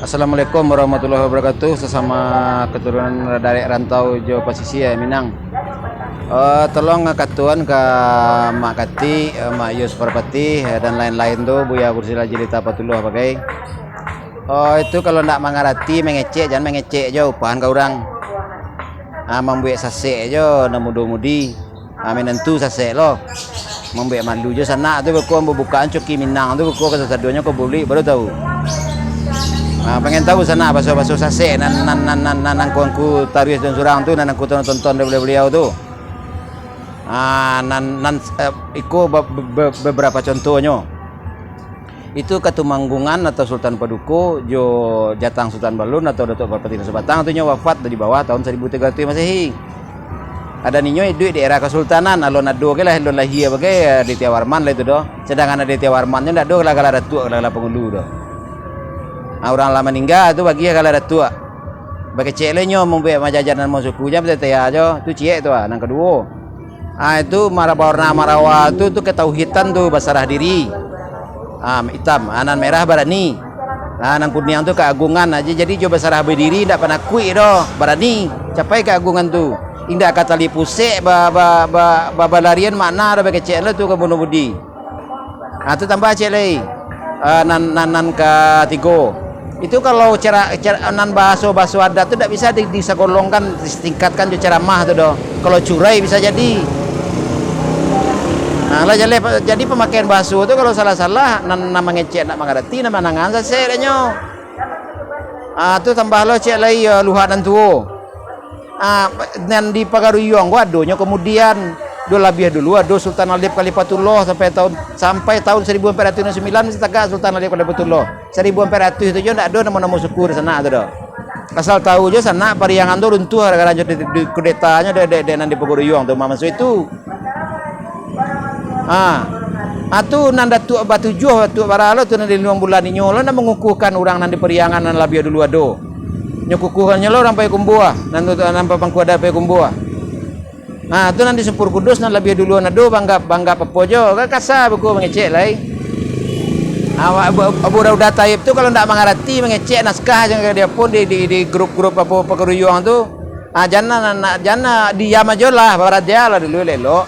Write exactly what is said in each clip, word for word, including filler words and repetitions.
Assalamualaikum warahmatullahi wabarakatuh. Sasamo katurunan darek rantau jo pasisia Minang. Eh, tolong katuan ka Mak Katik, eh, Mak Yus Parpatih, eh, dan lain-lain tu, Buya Kursi Jelita Patuluah bagai. Oh, itu kalau ndak mangarati, mangecek, jan mangecek jo, upahan ka urang. Ah, mambuek sasek jo, nan mudo-mudi. Ah, minantu sasek lo. Mambuek malu jo sanak tu, beko ambo bukaan coki Minang tu, beko kasasadonyo ko bulik, baru tahu. Ah, pangen tahu sanak baso-baso sasek nan, nan, nan, nan, nan angku-angku taruih surang tu, nan angku tonton dari beliau-beliau tu. Ah, nan, nan, eh, iko be-, be-, beberapa contohnyo. Itu Katumanggungan atau Sultan Paduko, jo Jatang Sultan Balun atau Datuak Parpatih Naso Batang tu nyo wafat di bawah tahun saribu tigo ratuih Masehi. Adan inyo iduik di era Kasultanan, alun ado ge lah, alun lahia bagai Aditya Warman lah itu doh. Sedangkan Aditya Warman nyo ndak ado gala-gala datuak, gala-gala pangulu doh. Ah, urang lah maningga tu bagiah gala datuak. Bakecek lo inyo mambuek majajan nan masuku, jan batetea jo, tu ciek tu ah, nan kaduo. Ah, itu mara-, bawarna marawa tu, tu katauhidan tu, basarah diri. Ah, itam, ah, nan merah barani. Ah, nan kuniang tu kaagungan aja, jadi jo basarah badiri, ndak panakuik doh, barani, capai kaagungan tu. Indak ka tali pusek, ba-, ba-, ba-, ba-, balarian makna doh, bakecek lo tu ka bunuh budi. Ah, tu tambah ciek lai. Ah, nan, nan, nan katigo. Itu kalau cara, cara, nan bahaso-bahaso adat tu ndak bisa di-, disagolongkan, ditingkatkan jo ceramah tu doh. Kalau curai bisa jadi. Nah, lah jaleh pa-, jadi pamakaian bahaso tu kalau salah-salah, nan, nan mangecek ndak mangarati, nan manangan sasek dek nyo. Ah, tu tambah lo ciek lai, yo, luhak nan tuo. Ah, nan di Pagaruyuang ko adonyo kamudian, do labiah dulu ado Sultan Alif Khalifatullah sampai taun, sampai taun saribu ampek ratuih sembilan masih tagak Sultan Alif Khalifatullah. Saribu ampek ratuih tu jo ndak ado namo-namo suku di sanak tu doh. Asal tahu jo sanak Pariangan tu runtuh gara-gara jo di, di, kudetanyo dek, dek, dek nan di Pagaruyuang tu mamaso itu. Ah. Ah, tu nan Datuak Batujuah, Datuak bara lo tu nan di Linuang Bulan inyo lo nan mangukuhkan urang nan di Pariangan nan labiah dulu ado. Nyo kukuhannyo lo urang Payakumbuah, nan tu, nan pamangku adat Payakumbuah. Ah, tu nan di Sumpur Kudus nan labiah dulu nan ado, banggap, banggap apo jo, ka-, kasa beko mangecek lai. Awak Abu, Abu Daudah Taib tu kalau ndak mangarati mangecek naskah jan ka dia pun di, di, di grup-grup apo Pagaruyuang tu. Ah, jan nak, nak, jan nak, diam ajo lah, baraja lah dulu elok-elok.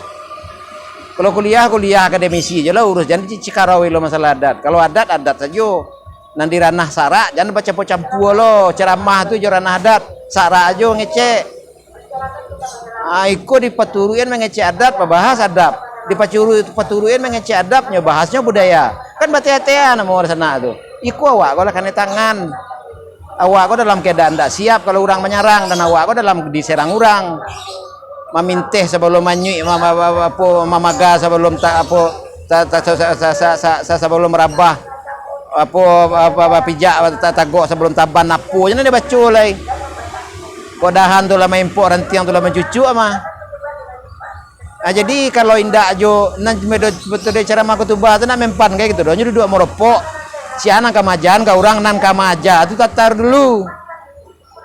Kalau kuliah, kuliah akademisi ajo lah urus, jan ci-, cikarau lo masalah adat. Kalau adat, adat sajo. Nan di ranah sarak, jan bacampua-campua lo, ceramah tu jo ranah adat, sarak ajo ngecek. Ah, iko di Paturuian mangecek adat, babahas adat. Di Pacuru-, Paturuian mangecek adat, nyo bahasnyo budaya. Kan batea-tea namo di sanak tu. Iko awak ko lah kanai tangan. Awak ko dalam keadaan ndak siap kalau urang manyarang, dan awak ko dalam diserang urang. Maminteh sabalum manyuik, ma-, ma-, ma-, apo, mamaga sabalum ta-, apo, ta-, ta-, sa-, sa-, sa-, sa-, sa-, sabalum rabah, apo, apo, apo, pijak ta-, tagok sabalum taban, apo je nan dibaco lai. Kok dahan tu lah maimpok, rantiang tu lah mancucuk mah. Ah, jadi, kalau indak jo, nan metode, metode ceramah khutubah tu nak mempan kayak gitu doh, nyo duduak maropok. Sia nan ka maaja ka urang, nan ka maaja tu tatar dulu.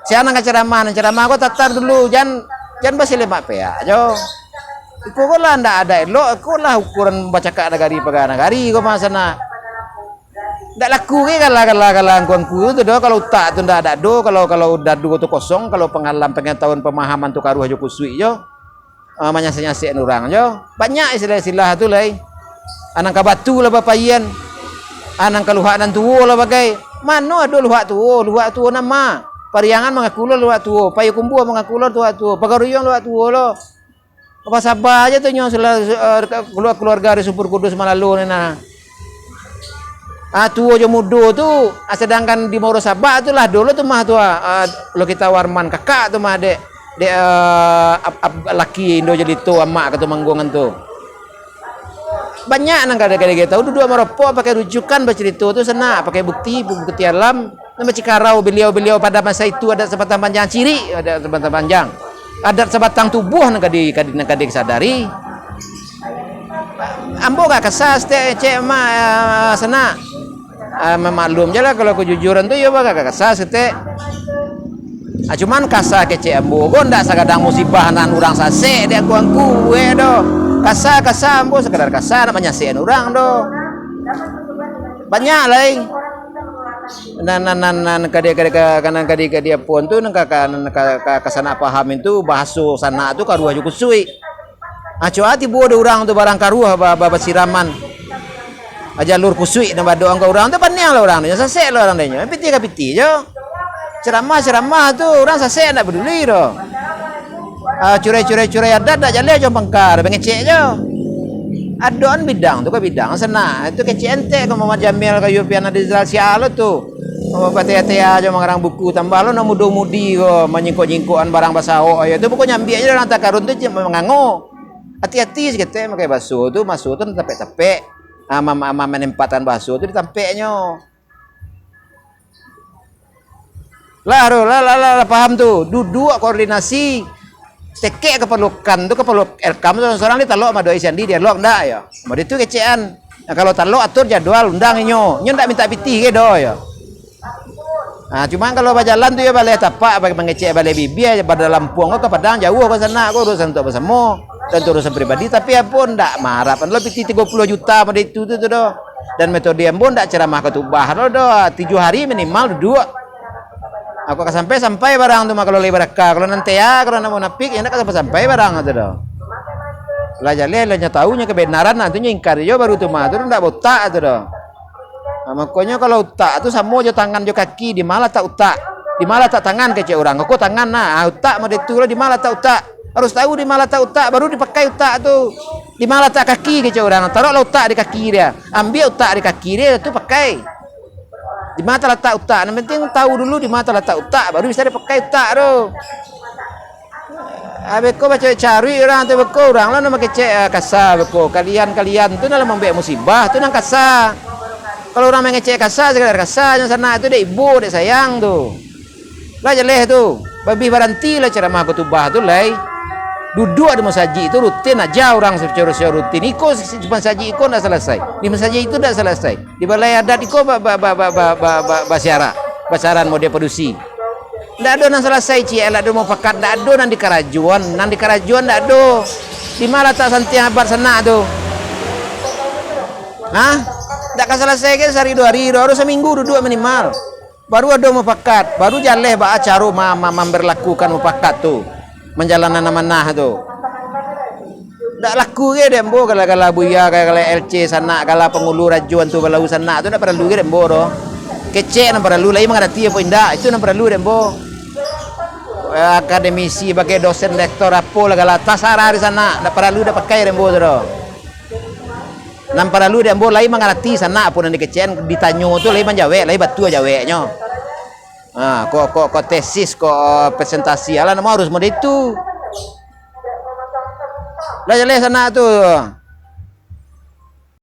Sia nan ka ceramah, nan ceramah ko tatar dulu, jan, jan basilemak peak jo. Iko ko lah ndak ado elok, iko lah ukuran bacakak nagari paga nagari ko mah sanak. Ndak laku ge gala-gala, gala angku-angku tu doh, kalau utak tu ndak, ndak ado, kalau, kalau dado tu kosong, kalau pangalam, pangatahuan, pamahaman tu karuah jo kusuik jo. Ah, manyasek-nyasek urang jo. Banyak istilah-istilah tu lai. Ah, nan ka batu lah bapaian. Ah, nan ka luhak nan tuo lah bagai. Mano ado luhak tuo, luhak tuo nan ma? Pariangan mangaku lo luhak tuo, Payakumbuah mangaku lo luhak tuo, Pagaruyuang luhak tuo lo. Basaba aja tu nyo sela-, eh, kalua-, kaluarga dari Sumpur Kudus Malalo ni nah. Ah, tuo jo mudo tu, ah, sadangkan di Muaro Sabak tu lah dulu tu mah tu, ah, ah, lo kita Warman kakak tu mah dek, dek, ah, ap-, ap-, laki Indo Jelito amak Katumanggungan tu. Banyak nan kada-kada kita tahu, duduak maropok pakai rujukan bacarito tu sanak, pakai bukti, bukti alam, nan bacikarau beliau-beliau pada masa itu adat sabatang panjang cirik, adat sabatang panjang. Adat sabatang tubuah nan ka di-, ka di-, nan ka disadari. Ambo ka kasa saketek, cek ma-, sanak. Ah, mamaklum je lah kalau kejujuran tu, iyo, bah, ka kasa saketek. Ah, cuman kasa kecek ambo ko ndak sakadang musibah nan urang sasek dek angku-angku, weh, doh. Kasa, kasa, ambo sakadar kasa, nak manyasek urang, doh. Banyak lai. Nan, nan, nan, nan, kadi, kadi, ka, ka, nan, kadi, kadi, apo tu, nan, ka, ka, nan, ka, ka, ka sanak paham itu, bahaso sanak tu karuah jo kusuik. Ah, cubo tibo dek urang tu barang karuah ba, ba, basiraman. Ah, jalur kusuik nan badok angka urang tu, paniang lah urang tu, sasek lah urang tu, pitih ka pitih jo. Ceramah-ceramah tu, urang sasek ndak paduli doh. Ah, curai-curai-curai adat ndak jaleh jo pangka, bangecek jo. Adok an bidang tu ka bidang sanak. Itu kecek entek ka Muhammad Jamil, ka Yupian Adizal, sia lo tu. Pateh-teh jo mangarang buku, tambah lo nan mudo-mudi ko, manyingkok-nyingkokan barang basaok yo. Tu pokok nyambiak je dalam takarun tu cik mangango. Ati-ati saketek makai baso tu, baso tu tapek-tapek. Ah, ma-, ma-, ma-, manempatan baso tu di tampeknyo. Lah, tu, lah, lah, lah, lah, paham tu. Duduak koordinasi, tekek kapalo kan tu, kapalo Elkam tu, surang-surang di talok madoi sandi dialog ndak yo. Mode tu kecekan. Nah, kalau talok atur jadwal, undang inyo. Inyo ndak minta pitih ge doh yo. Nah, cuma kalau bajalan tu yo baleh tapak, ba-, mangecek baleh bibia, badalampuang ko ka Padang jauah ko sanak ko, urusan untuak basamo, dan tu urusan pribadi, tapi apo ndak maharap lo pitih tigo puluah juta mode itu tu, tu doh. Dan metode ambo ndak ceramah khutubah lo doh, tujuah hari minimal duduak. Aku ka sampai-sampai barang tu mah kalau lai baraka. Kalau nan tea, kalau nan munafik, indak ka sampai-sampai barang tu doh. Lah jaleh, lah nyo tahu nyo kebenaran, nah, tu nyo ingkar jo baru tu mah, tu ndak bautak tu doh. Nah, makonyo kalau utak tu samo jo tangan jo kaki, di ma latak utak? Di ma latak tangan kecek urang? Ko tangan nah, ah, utak mode tu lah, di ma latak utak? Harus tahu di ma latak utak, baru dipakai utak tu. Di ma latak kaki kecek urang? Taroklah utak di kaki dia. Ambiak utak di kaki dia tu pakai. Di ma talatak utak? Nan penting tahu dulu di ma talatak utak, baru bisa dipakai utak tu. Ah, beko baco caruik urang tu beko, urang lah nan mangecek, ah, kasa beko. Kalian-kalian tu nan lah mambuek musibah tu nan kasa. Kalau urang mangecek kasa, sakadar kasa, nan sanak tu dek ibo, dek sayang tu. Lah jaleh tu, babih baranti lah ceramah khutubah tu lai. Duduak di masajik tu rutin aja urang sacaro-caro rutin. Iko si-, si-, masajik iko ndak salasai. Di masajik itu ndak salasai. Di balai adat iko ba, ba, ba, basiarak. Basaran mode padusi. Ndak ado nan salasai, ciek, ndak ado mufakat, ndak ado nan dikarajoan, nan dikarajoan ndak ado. Di ma latak santiang abad sanak tu? Hah? Ndak ka salasai kan sahari duo hari, harus saminggu duduak minimal. Baru ado mufakat, baru jaleh baa caro ma-, ma-, mamberlakukan mufakat tu, manjalankan amanah tu. Ndak laku ge dek ambo gala-gala buya, gala-gala L C sanak, gala pangulu rajuan tu, balau sanak tu ndak paralu ge dek ambo doh. Kecek nan paralu, lai mangarati apo indak, itu nan paralu dek ambo. Eh, akademisi, bagai dosen, rektor, apo lah gala, tasarah di sanak, ndak paralu, ndak pakai dek ambo tu doh. Nan paralu dek ambo lai mangarati sanak, apo nan dikecekan, ditanyo tu lai manjawek, lai batua jaweknyo. Ha, kok, kok, kok tesis, kok, eh, presentasi, alah, namo harus mode itu. Lah jaleh sanak tu.